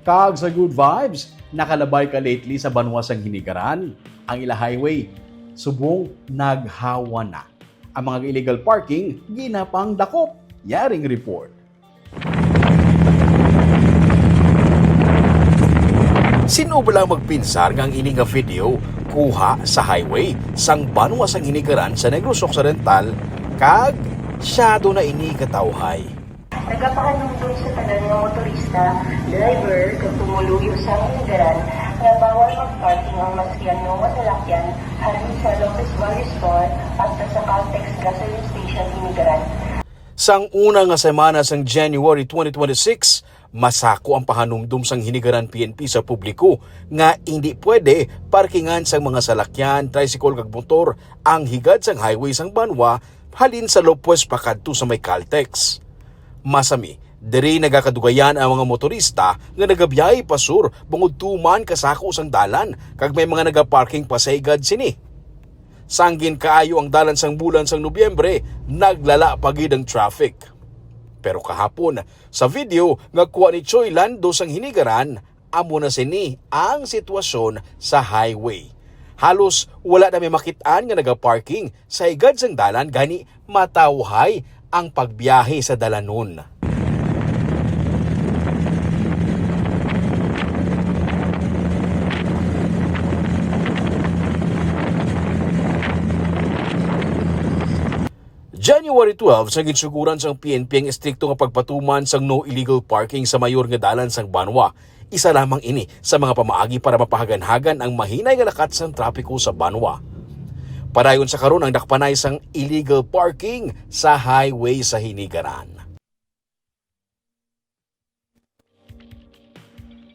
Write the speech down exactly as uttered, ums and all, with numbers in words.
Kag sa good vibes, nakalabay ka lately sa banwa sang Hinigaran? Ang ila highway subong naghawa na. Ang mga illegal parking ginapangdakop. Yaring report. Sino bala magpinsar nga ang ini nga video kuha sa highway sang banwa sang Hinigaran sa Negros Occidental, kag siyado na ini katawhay? Nagapahanumdom sa tanan nga motorista, driver, kag pumuluyo sa Hinigaran nga bawal mag-parking ang mas yano nga salakyan halin sa Lopez Valley Store hasta sa Caltex Gasoline Station, Hinigaran. Sang una nga semana sang January twenty twenty-six, masako ang pahanumdom sang Hinigaran P N P sa publiko nga indi pwede parkingan sang mga salakyan, tricycle kag motor ang higad sang highway sang banwa halin sa Lopez pakadto sa may Caltex. Masami, diri nagakadugayan ang mga motorista nga nagabiyahe pa sur bangod tuman kasako sang dalan kag may mga nagaparking pa sa higad sini. Sangin kaayo ang dalan sang bulan sang Nobyembre, naglala pa gid ang traffic. Pero kahapon, sa video nga kuha ni Choi Lando sang Hinigaran, amo na sini ang sitwasyon sa highway. Halos wala na may makit-an nga nagaparking sa higad sang dalan, gani matawhay ang pagbiyahe sa dalanon. January twelve, sa ginsuguran sang P N P ang estrikto nga pagpatuman sang no illegal parking sa mayor nga dalan sang banwa. Isa lamang ini sa mga pamaagi para mapahaganhagan ang mahinay nga lakat sang trapiko sa banwa. Padayon sa karon ang dakpanay sang illegal parking sa highway sa Hinigaran.